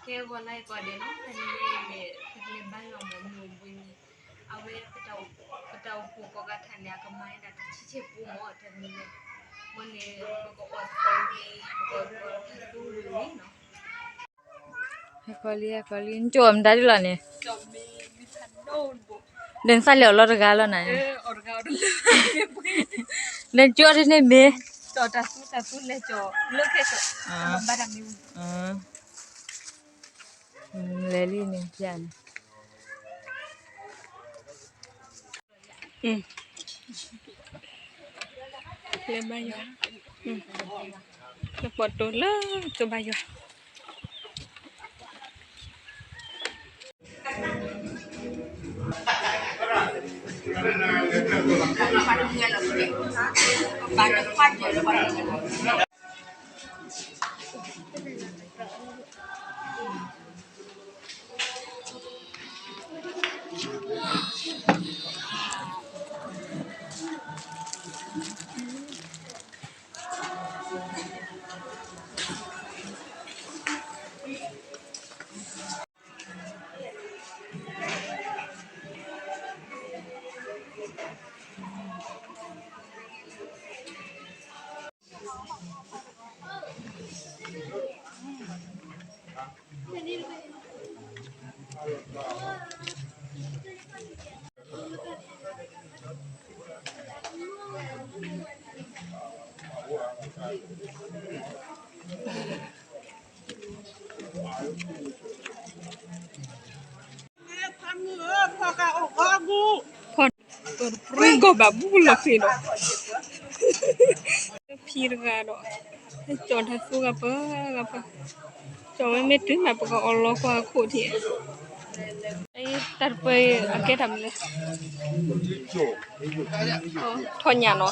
ကဲဂီၤလၢကီၢ်ဒဲးနီၤ, တနံၤအံၤန့ၣ် ပကလဲၤဘါယွၤမ့ၢ်မုၢ်ဘှံးန့ၣ်, အဝဲ ပတၢ်အိၣ်ဖှိၣ်ကိးဂၤထၢၣ်န့ၣ် အကမၤဝဲဒၣ်တၢ်ဆံဆံပူမ့ၢ်တနံၤန့ၣ်, အဃိန့ၣ် ပကအီၣ်သကိးလံ, ပကအီၣ်သကိးလံနီၤ. ဟဲခီလံ ဟဲခီလံ နကၠီၣ်မတၤဒ်လီၤန့ၣ်, ဒီးနသးလဲၤအီၣ်လီၤတဂၤလီၤနၤ, ဒီးနကၠီၣ်တန့ၢ်မ့ၢ် တၢ်သူတၢ်သူလဲၤကၠီၣ်လၢခဲကၠီၣ်, ဘၣ်တၢ်မ့ၢ်ဝံၤ လဲၤလံန့ၣ် ပျၢ်န့ၣ်, လဲၤဘါယွၤ, လၢပှၤတိၤလၢကဘါယွၤ ဖီၣ်တပြံကီၢ်ဘၣ်ဘူးလီၤသ့ၣ်ဒီး, ဖံတဂၤဒီး, ကၠီၣ်တၢ်သူဂၤပၢဂၤပၢ, ကၠီၣ်ဝဲမ့ၢ်တုၤမး ပကအီၣ်လီၤကွၢ်အခိၣ်ထံး, တၢ်တပၢၢ်အကဲတၢ်မနုၤလဲၣ်, ထီၣ်ညၣ်နီၤ.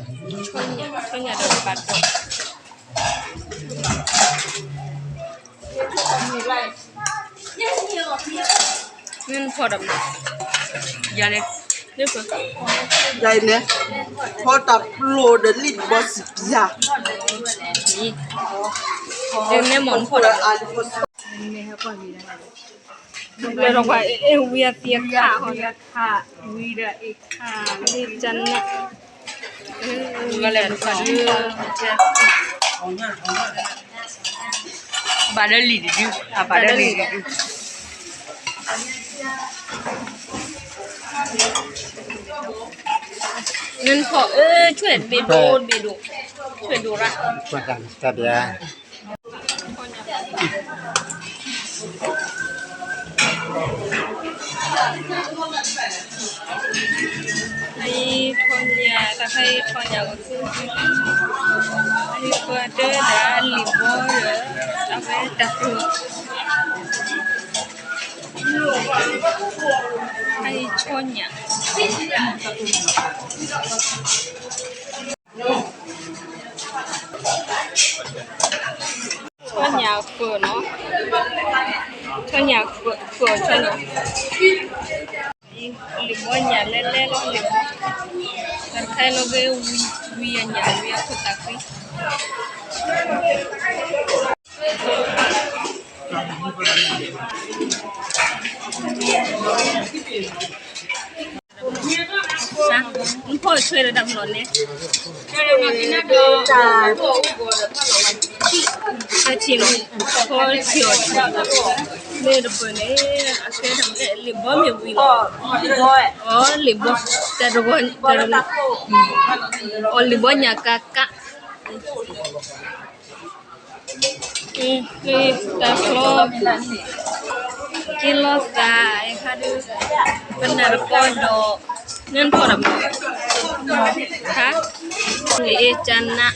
ဆီညၣ်ဒီးဘၣ်ဒီး, မ့ၢ်နဖီၣ်ဒီးမး, ယၤလဲၣ်, ယၤန့ၣ်, ဖီၣ်တၢ်ပျိဒီးလံၣ်တဘီစံးပျၢ်, မ့ၢ်မ့ၢ်နဖီၣ်ဒီး လၢထီၣ်ကွၢ် အ့ၣ်ဝံအသံအခါ, ဝံဒီးအခါ, မ့ၢ်ကနၣ်, ဘၣ်ဒီးလံာ်တဒု, ဘၣ်ဒီးလံာ်တဒု, နဖီၣ်, ဆွဲၣ်တဘ့ၣ်ဒိၣ်တဘ့ၣ်ဒိၣ်, ဆွဲၣ်ဒိၣ်ရၣ် တၢ်ဘၣ် အအံၤထီၣ်ညၣ်, တၢ်ခါအံၤထီၣ်ညၣ်ကသူ, အဟံၣ်ပှၤတၢ်ဒီးလံာ်ဘီဒီး, အဝဲတၢ်သူ, အအံၤဆီညၣ် ဆီညၣ်ဃၢၤနီၤ, ဆီညၣ်ဃၢၤ, ဆီညၣ်, လံာ်ဘီညၣ်လဲလဲလီၤ, လံာ်ဘီ, တၢ်တခါအံၤလီၤဂ့ၤ, ဝံအညၣ်ဝံအခိၣ်သးကွံ နဖီၣ်ဆွဲဒီးတၢ်မလီၤန့ၣ်, တၢ်ဆံၣ်နီၤ, ဖီၣ်ဆံၣ်အီၤဆံၣ်, မ့ၢ်တပၢၢ်န့ၣ်, အကဲထီၣ်လံာ်ဘီမ့ၢ်ဝံၤလီၤ, အီၤလံာ်ဘီ, တၢ်တဂီၤ, အီၤလံာ်ဘီညၣ်ကးကး တၢ်ချီ, က့ၤလီၤသးအခါဒုး, ပနၢ်တပီဒီး, နၢ်ထီၣ်ဒီး, ဟါ, အ့ၣ်ကနၣ်,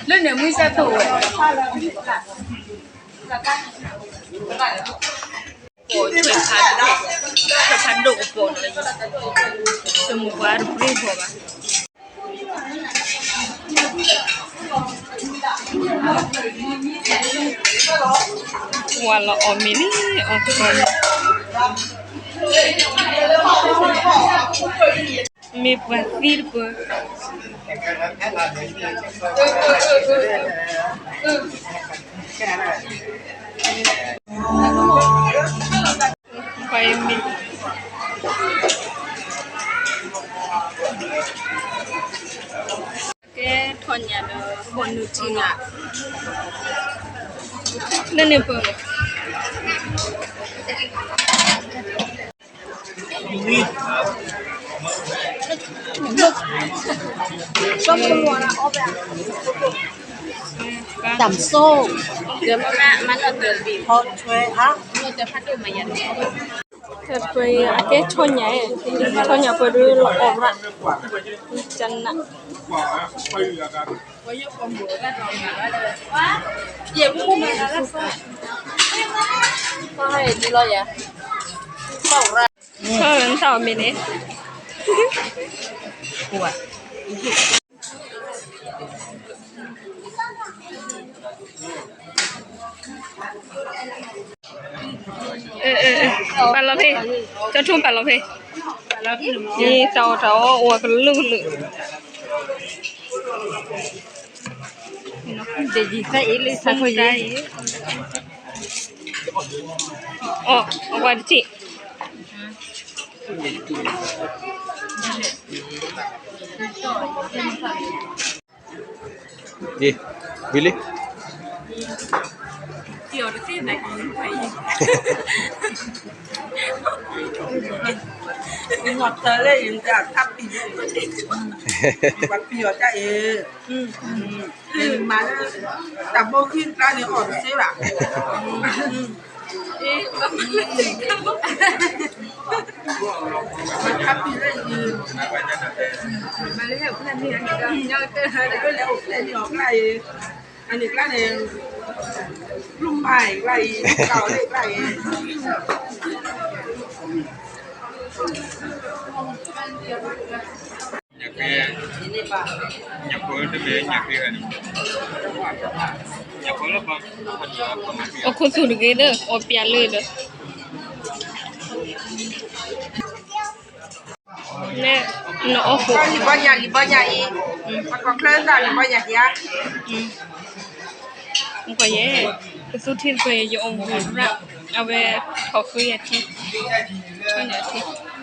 လၢန့ၣ်မုၢ်စၢ်သိၣ်ဝဲ, ပိာ်ဆွဲၣ်ဖးဒိၣ်, ဆွဲၣ်ဖးဒိၣ်ကပိာ်နီၤ, ဆွဲၣ်မုၢ်ပှၤတပြ့ၢ်ဘီၣ်ဘၣ် ဝၤလီၤအီၣ်မ့ၤလံ, အီၣ်သကိးလံ. မ့ၢ်ပှၤသံတပၢၤ. ပှၤအံၤမ့ၢ် ကဲထီၣ်ညၣ်ဒီးပိာ်နုာ်ထံနၤ လၢန့ၣ်ပၢၤ တၢ်မဆိၣ် ထီထွဲ ဟါ တၢ်တပၢၤအံၤ အကဲဆီညၣ်, ဆီညၣ်ပၢၤဒုးလီၤအီၣ်ရၣ်, ကနၣ် ဆီနသးအီၣ်မ့ၢ်န့ၣ်, ပာ်လီၤဖဲ, ကၠီထူပာ်လီၤဖဲ, အံၤတၢ်အီၣ်တၢ်အီအိၣ်ဝဲကလုာ်ကလုာ်, ဒ်ယံၤသၢအံၤလၢဆါခီယံၤ, အီၣ်အဝဲတထံၣ် ဝံၤလံ, ပီၤတၢ်လၢအံၤ ပီၤတၢ်အံၤ, မၤလၢ တၢ်ဘိခံတကျါန့ၣ် အီၣ်တသ့ဘၣ်, မၤခါပံာ်လၢအံၤ, မၤလၢဟဲအိၣ်ဖျဲၣ်န့ၣ်, လဲၤအိၣ်ဖျဲၣ်န့ၣ်အီၤကျါအံၤ, အန့ၣ်ကျါန့ၣ်, လူမၤအံၤကျါအံၤ, တၢ်အီၣ်လၢကျါအံၤ အခိၣ်သူၣ်တဂ့ၤဒီး အီၣ်ပျးလၢဒီး နဲ နအီၣ်ဃိ လံဘီညၣ် လံဘီညၣ်အံၤ, ပှၤကီၢ်ချၢသၣ်လံဘီညၣ်ဧါ, ကယဲၢ် ကသူထံတပၢၤ ယအီၣ်ဝံၤရၣ် အဝဲထီၣ်ဃုယၤထံ, ထီၣ်ညၣ်ထံ ဖးယံၤကီၢ် လၢတၢ်မီၢ်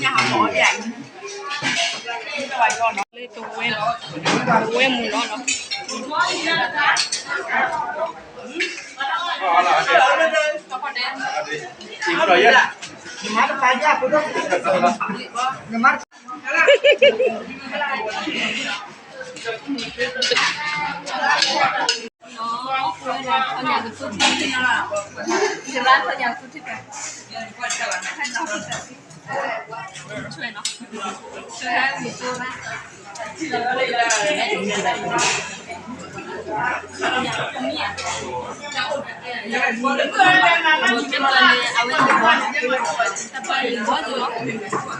ညါ လၢတဝဲလီၤ တဝဲမုၢ်လီၤလီၤ နမၤတပာ်ယၤဖိဒိၣ် နမၤတပ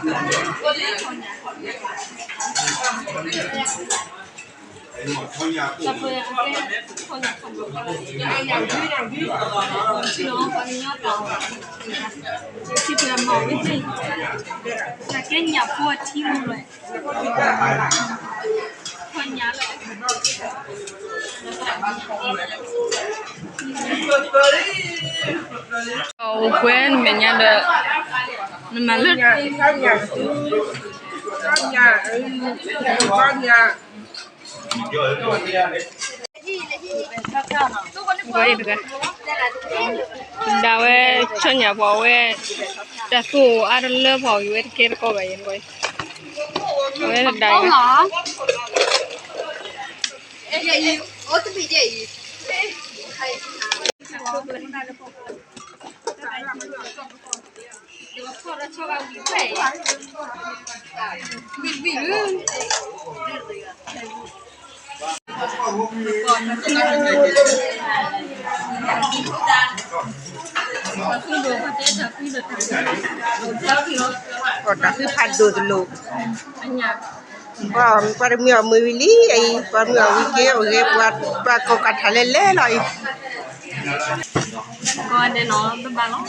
ာ် အိၣ်ကွဲနမဲာ်ညါဒီး နမၤလၢ ညါ ညါ ဒၣ်ဝဲ ဆီညၣ်ပှၤဝဲ တၢ်သူအီၤအါတလၢပှၤအီၤဝဲတကဲတကီဘၣ်ယဲၢ်, အဝဲဒၣ် တၢ်ဃုဖးဒိၣ်တလိၣ် အညၣ် ပှၤ ပှၤတမုာ်အီၣ်မုာ်ဝံၤလံအံၤ, ပှၤမုာ်အီၣ်ဝံၤက့ၤအိၣ်ဂ့ၤ ပှၤ ပှၤကိးကးထးလဲလဲလီၤအံၤ, ကိးဂၤဒဲးနီၤ တဘၣ်လီၤ.